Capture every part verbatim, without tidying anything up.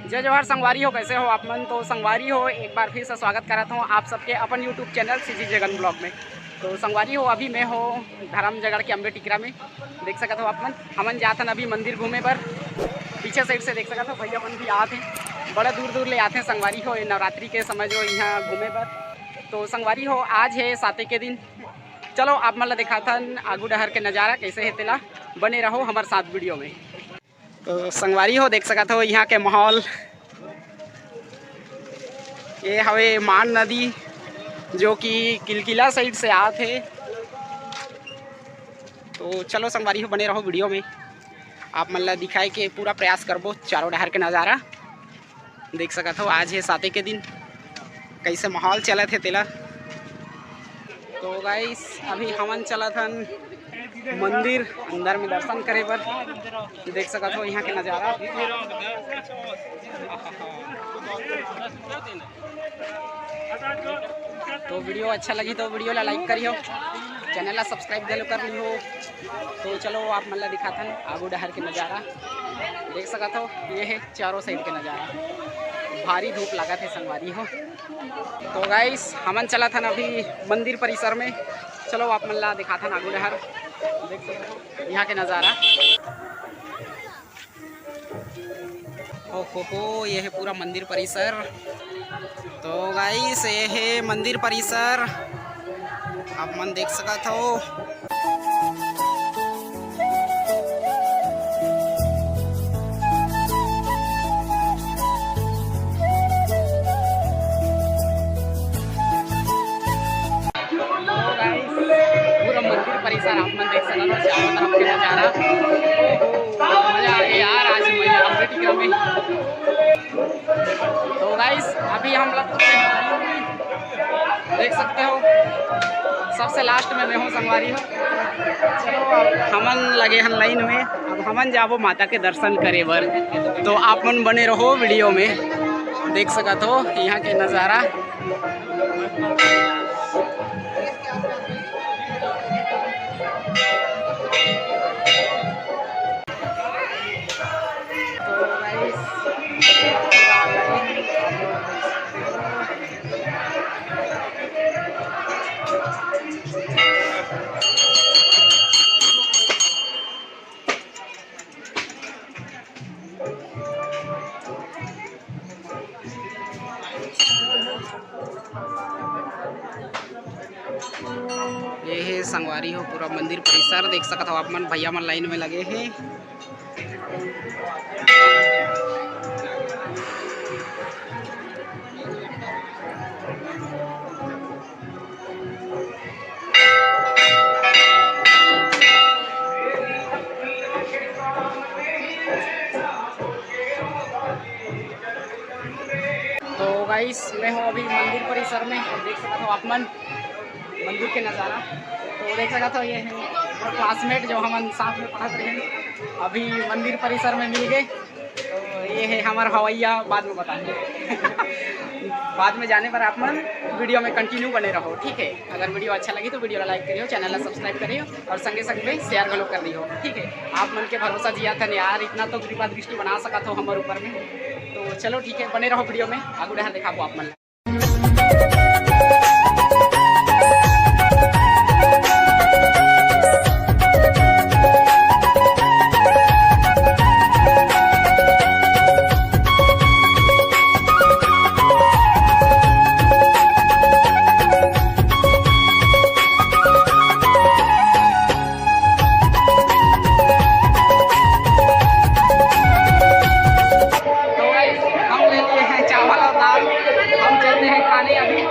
जय जोहार संगवारी हो, कैसे हो आप मन? तो संगवारी हो, एक बार फिर से स्वागत करत हूँ आप सबके अपन YouTube channel CG Jagan blog में। तो संगवारी हो, अभी मैं हो धर्म जगड़ के अम्बे टिकरा में। देख सकत हो आप मन, हमन जात हन अभी मंदिर घूमे बर। पीछे साइड से देख सकत हो, भैया मन भी आत हैं, बड़ा दूर दूर ले आते हैं संगवारी हो, ये नवरात्रि के समय जो यहाँ घूमे बर। तो संगवारी हो, आज है साते के दिन। चलो आप मन ला दिखाथन आगू डहर के नज़ारा कैसे है तेला। बने रहो हमारे साथ वीडियो में। तो संगवारी हो, देख सकत हो यहाँ के माहौल। ये हवे मान नदी, जो कि किलकिला साइड से आत हे। तो चलो संगवारी हो, बने रहो वीडियो में, आप मन ला दिखाए के पूरा प्रयास करबो चारों डहर के नज़ारा। देख सकत हो, आज हे साते के दिन, कैसे माहौल चलत हे तेला। तो गाइस, अभी हमन चलत हन मंदिर अंदर में दर्शन करे बर। देख सकत हो यहाँ के नज़ारा। तो वीडियो अच्छा लगी तो वीडियो ला लाइक करियो, चैनल ला सब्सक्राइब घलो कर लियो। तो चलो आप मन ला दिखाथन आगू डहर के नज़ारा। देख सकत हो, ये है चारों साइड के नज़ारा। भारी धूप लागत है संगवारी हो। तो गाइस, हमन चलत हन अभी मंदिर परिसर में। चलो आप मन ला दिखाथन आगू डहर। देख सकत हो यहाँ के नज़ारा। ओहो, ये है पूरा मंदिर परिसर। तो गाइस, ये है मंदिर परिसर, आप मन देख सकत हो। तो गाइस, पूरा मंदिर परिसर आप मन देख सकत हो, चारों तरफ के नज़ारा। मजा आ गया यार, आज मैं अम्बे टिकरा में। तो गाइस, अभी हम लोग देख सकते हो, सबसे लास्ट में मैं हूँ संगवारी हो। चलो, अब हमन लगे हन लाइन में, अब हमन जाबो माता के दर्शन करे बर। तो आप मन बने रहो वीडियो में, देख सकत हो यहाँ के नज़ारा। ये है संगवारी हो, पूरा मंदिर परिसर देख सकत हो आप मन, भैया मन लाइन में लगे हैं। तो गाइस, मैं हूँ अभी मंदिर परिसर में, देख सकते हो आप मन मंदिर के नज़ारा। तो देख सकते हो, ये है क्लासमेट जो हमन साथ में पढ़त रहे, अभी मंदिर परिसर में मिल गए। तो ये है हमार हवैया, बाद में बताएंगे। बाद में जाने पर आप मन वीडियो में कंटिन्यू बने रहो, ठीक है? अगर वीडियो अच्छा लगी तो वीडियो ला लाइक करियो, चैनल ला सब्सक्राइब करियो और संगे संग में शेयर घलो कर दियो, ठीक है? आप मन के भरोसा जिया थन यार, इतना तो कृपा दृष्टि बना सकत हो हमर ऊपर में। तो चलो ठीक है, बने रहो वीडियो में, आगू डहर दिखाबो आप मन ला। तो गाइस, हम ले लिए हैं चावल और दाल, हम चलते हैं खाने अभी।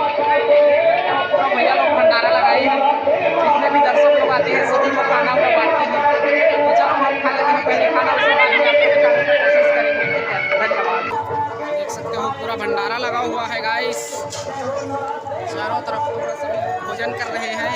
तो भैया लोग भंडारा लगाए हैं, जितने भी दर्शक लोग आते हैं सभी को खाना वाना बांटते हैं। तो चलो हम खा लेते हैं पहले खाना, उसके बाद में आपको दिखाने की कोशिश करेंगे। ठीक है, धन्यवाद। देख सकते हो पूरा भंडारा लगा हुआ है गाइस, चारों तरफ पूरा सभी लोग भोजन कर रहे हैं।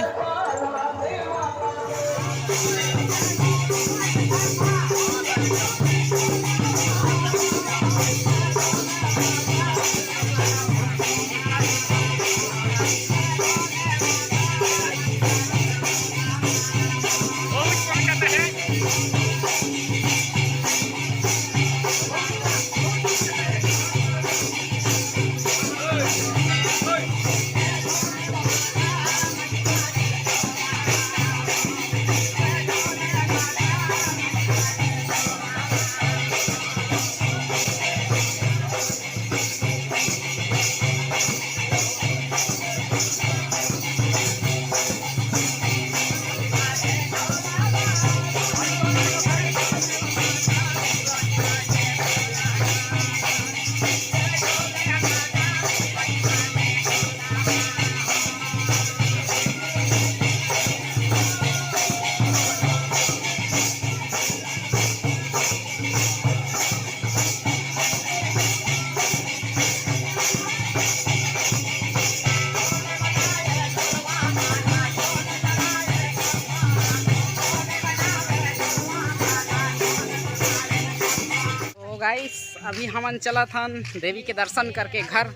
अभी हमन चलत हन देवी के दर्शन करके घर।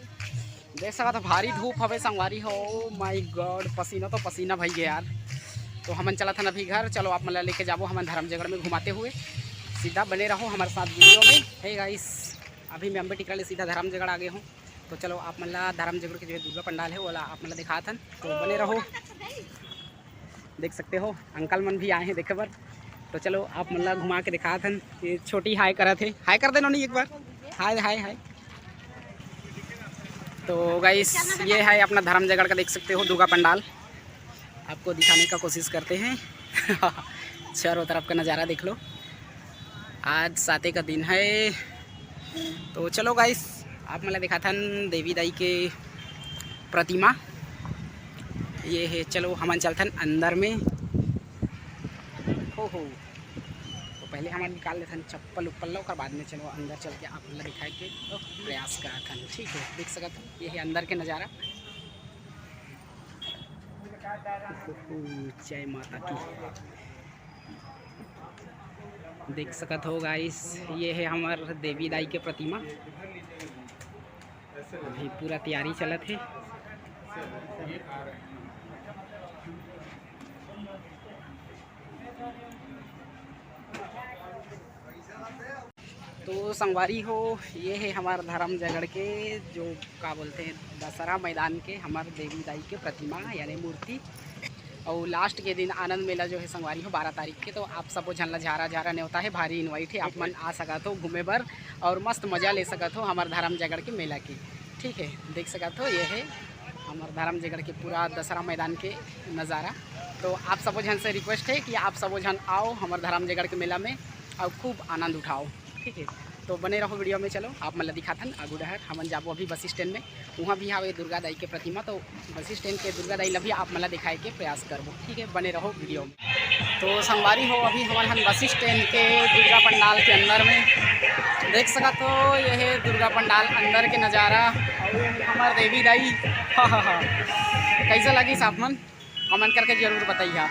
देख सकत हो, भारी धूप हवे संगवारी हो। Oh my God, पसीना तो पसीना भई गे यार। तो हमन चलत हन अभी घर। चलो, आप मन ला लेके जाबो हमन धर्मजगड़ में घुमाते हुए। सीधा बने रहो हमर साथ वीडियो में। हे गाइस, अभी मैं अम्बे टिकरा ले सीधा धर्मजगड़ आ गे हूँ। तो चलो, आप मन ला धर्मजगड़ के जो है दुर्गा पंडाल है, वो ला आप मन ला दिखात हन। तो बने रहो। देख सकते हो, अंकल मन भी आए हैं देखे बर। तो चलो, आप मन ला घुमा के दिखात हन। ये छोटी हाय करत हे, हाय कर दे नोनी एक बार। हाय, हाय, हाय। तो गाइस, ये है अपना धर्मजगड़ का, देख सकते हो, दुर्गा पंडाल। आपको दिखाने का कोशिश करते हैं चारों तरफ का नज़ारा देख लो। आज साते का दिन है। तो चलो गाइस, आप मन ला दिखाथन देवी दाई के प्रतिमा। ये है, चलो हमन चलथन अंदर में। हो हो, तो पहले हमन निकाल लेथन चप्पल उप्पल ला, ओकर बाद में चलो अंदर चल के आप मन ला दिखाए के प्रयास करथन। ठीक है, देख सकत हो, ये है अंदर के नज़ारा। जय माता की। देख सकत हो गाइस, ये है हमर देवी दाई के प्रतिमा। अभी पूरा तैयारी चलत हे। तो संगवारी हो, ये है हमर धर्मजगड़ के, जो का बोलथे, दशहरा मैदान के हमर देवी दाई के प्रतिमा यानी मूर्ति। और लास्ट के दिन आनंद मेला जो है संगवारी हो, बारह तारीख के, तो आप सबो झन ला झारा झारा नेवता है, भारी इनवाइट है, आप मन आ सकत हो घूमे बर और मस्त मजा ले सकत हो हमर धर्मजगड़ के मेला के। ठीक है, देख सकत हो, ये है हमर धर्मजगड़ के पूरा दशहरा मैदान के नज़ारा। तो आप सबो झन से रिक्वेस्ट है कि आप सबो झन आओ हमर धर्मजगड़ के मेला में और खूब आनंद उठाओ। ठीक है, तो बने रहो वीडियो में। चलो, आप मन ला दिखाथन आगू डहर, हमन जाबो अभी बस स्टैंड में, वहाँ भी हावे दुर्गा दाई के प्रतिमा, तो बस स्टैंड के दुर्गा दाई ला भी आप मन ला दिखाए के प्रयास करबो। ठीक है, बने रहो वीडियो में। तो संगवारी हो, अभी हमन हन बस स्टैंड के दुर्गा पंडाल के अंदर में, देख सकत हो, ये है दुर्गा पंडाल अंदर के नज़ारा। और ये है हमर देवी दाई। हाँ, हाँ, हाँ। कैसा लगिस आप मन, कमेंट करके जरूर बताइए।